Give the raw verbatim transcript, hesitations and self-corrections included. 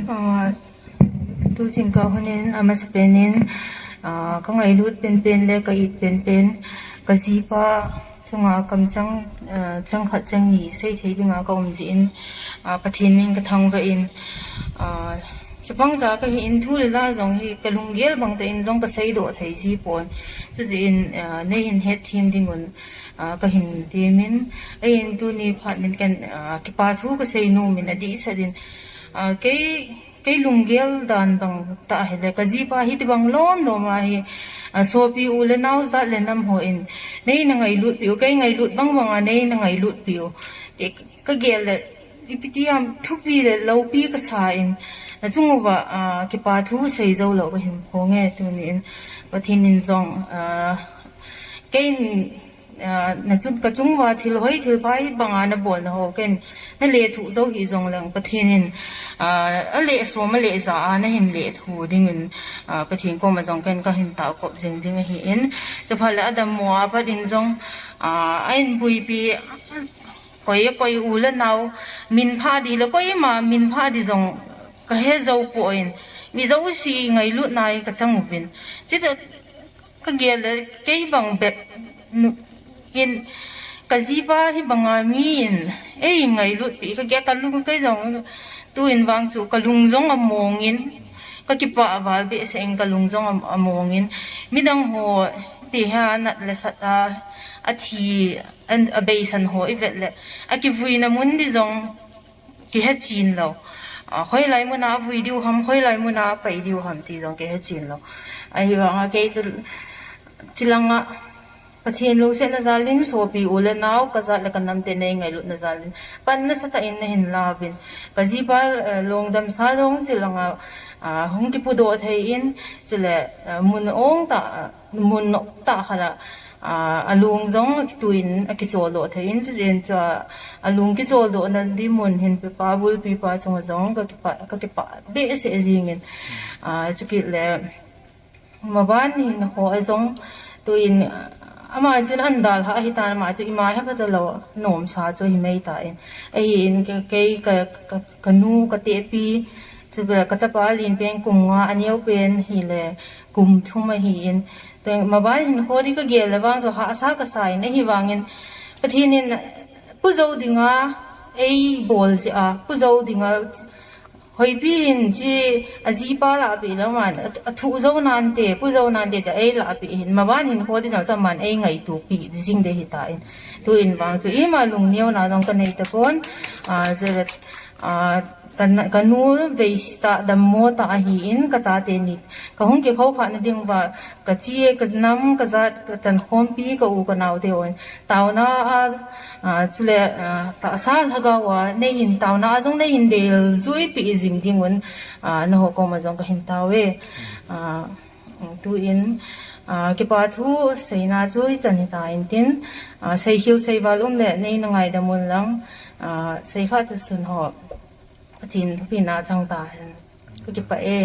Ah, tu zingkal hun in a masapen in, ah, ka ngailut penpen le ka it penpen, ka zipa chunga kamchang, ah, chang khat chang ni sei thei ding a ka um zia in, ah, Pathian min ka thangvah in, ah, chapang cha ka hi in thu le la zong hi ka lunggel bang tah in zong ka seidoh thei zi pua'n. Chuzia in, ah, nei hin hetthiam ding un, ah, ka hin tiam in, ei in tuni phat in ken, ah, kipa thu ka sei nuam in a dihsat in, ah, kei, kei lunggel dan bang tah hile ka zipa hi ti bang lawm lawm a hi, ah, suapi u le nau zat le nam haw in nei na ngailutpi u, kei ngailut bang bang a nei na ngailutpi u ti ka gel leh, ipi ti am thupi leh lopi ka sa in, na chung uva, ah, kipa thu sei zo lo ka hin phaw nge tuni in, Pathian in zong, ah, kei in, ah, na chung, ka chung uva thil hoi thil pha hi bang a na bawlna haw ken na lethuh zo hi zong leng Pathian in, ah, a leh sawm a leh za a na hin lethuh dingin, ah, Pathian kawm ah zong ken ka hin tau kop zing ding ahi in, chuphat leh a dammaw a pat in zong, ah, a in buipi koi a koi u le nau, min pha di le koi ma min pha di zong ka he zo pua'n, mi zosia ngailutna hi ka chang uvin. Chita ka gel le kei bang bep nu in ka zipa hi bang a mi in ei ngailutpi ka gel ka lung kei zong tu in vang chu ka lung zong a mawng in ka kipah val behseh in ka lung zong a, a mawng in midang haw ti ha nat le sat a, a thi, a beisan haw i vet leh a kivuina mun di zong kihe chian lo. A, khoi lai mun a vui diu ham, khoi lai mun a pai diu ham ti zong kihe chian lo. Ahi vang a kei chu chilang ah Pathian lungsiatna zal in suapi u le nau ka zat leh ka namte nei ngailutna zal in pan nasa tak in na hin lau in, ka zipa, eh, lungdamsa zong chilang ah, ah, hung kipudoh thei in, chuleh, ah, mun awng ta, mun nop ta khat ah, ah, a lung zong tu in a kichawldoh thei in, chuzia in chu a, a lung kichawldohna di mun hin pepa bulpipa chung ah zong ka kipah, ka kipah behseh zing in, ah, chukit leh maban hinkhua a zong tu in, ama chun an dal ha ahi ta'n, ama chu i ma he pha ta lo, nuamsa chu hi mai ta in, ahi in ka, kei ka, ka, ka nu ka tepi, chu ka chapa lian pen kum nga, a neu pen hile kum thum ahi in, maban hinkhua di ka gel leh vang chu hasa ka sa in, ahi vang in Pathian in Pu Zo ding a ei bawl zia a, Pu Zo ding a hoipi in chi a zipa lahpi lo man, a, a thu zo nante, Pu Zo nante ta ei lahpi hin, maban hinkhua di zang cha man ei ngaituapi zing de hi ta in. Tu in vang chu ima lungneuna dong ka nei ta pua'n, a, ka, ka nu veisi ta dammaw ta ahi in ka chate ni, ka hung kikhokhâkna ding va, ka chi, ka nam, ka zat, ka chankhawmpi, ka u ka naute un tauna a, chuleh, tahsa lhagau a nei hin tauna a zong nei hin delzuipi zing ding un, na haw kawm ah zong ka hin tau e. Tu in, kipa thu seina chu i chan hi ta intin, seikhial seival um leh nei na ngaidam un lang, seikha ta sun haw Pathian thupina chang ta hen. Ka kipak e.